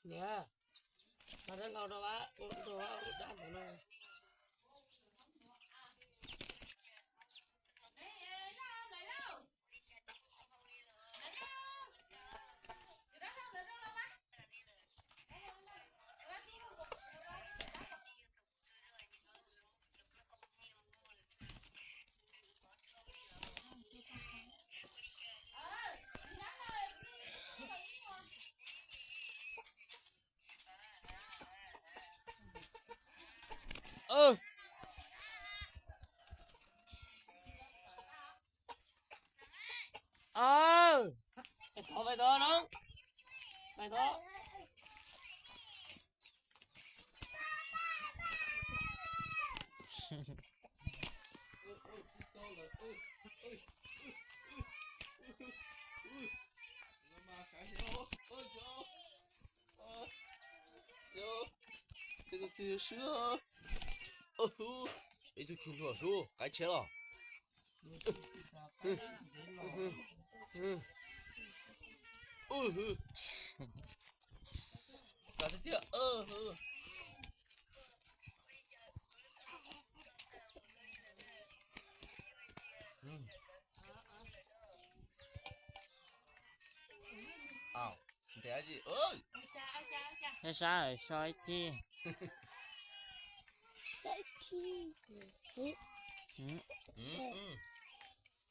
Niam, mas dab laug rau, rau dab ntawd no. Thov, thov no, thov. Ib tug twg swb, ib tug twg luag swb, qaib tshiab los. Kav tiag tiag. Ntev dab tsi? Sab sab lawm so ib tij.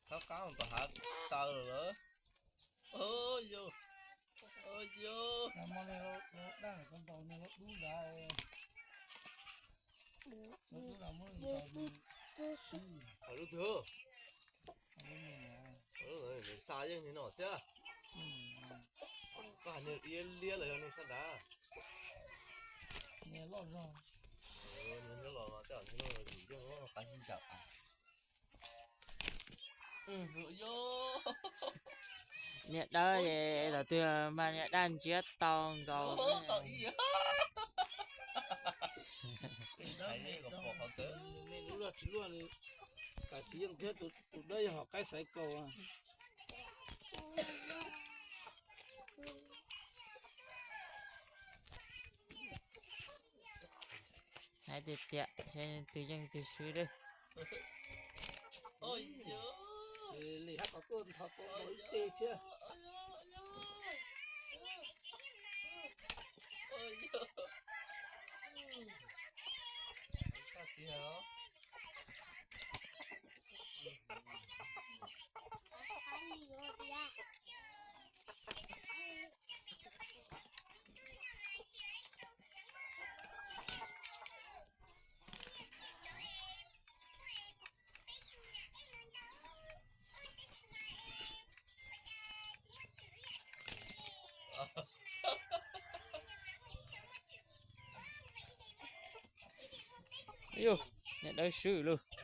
Qab qab tom hav taw lawm. Yog, yog. Lub twg? Xa yeej li no thiab. Koj hais nws liab liab los yog nws sab dav? Nws los los tej zaum nws yeej qab ntsaum. Niag dawb es thaum twg mas niag daj ntsiab tau nkaus. Lub loj tsis luaj li, kav tsis yeej thiab, tus dawb yog hom qaib xaiv kaus. Hais tiag tiag, seb twg yeej twg swb lawm. Li hab kom tuaj nthov tau ib teg thiab. Yus, niag dawb swb lawm.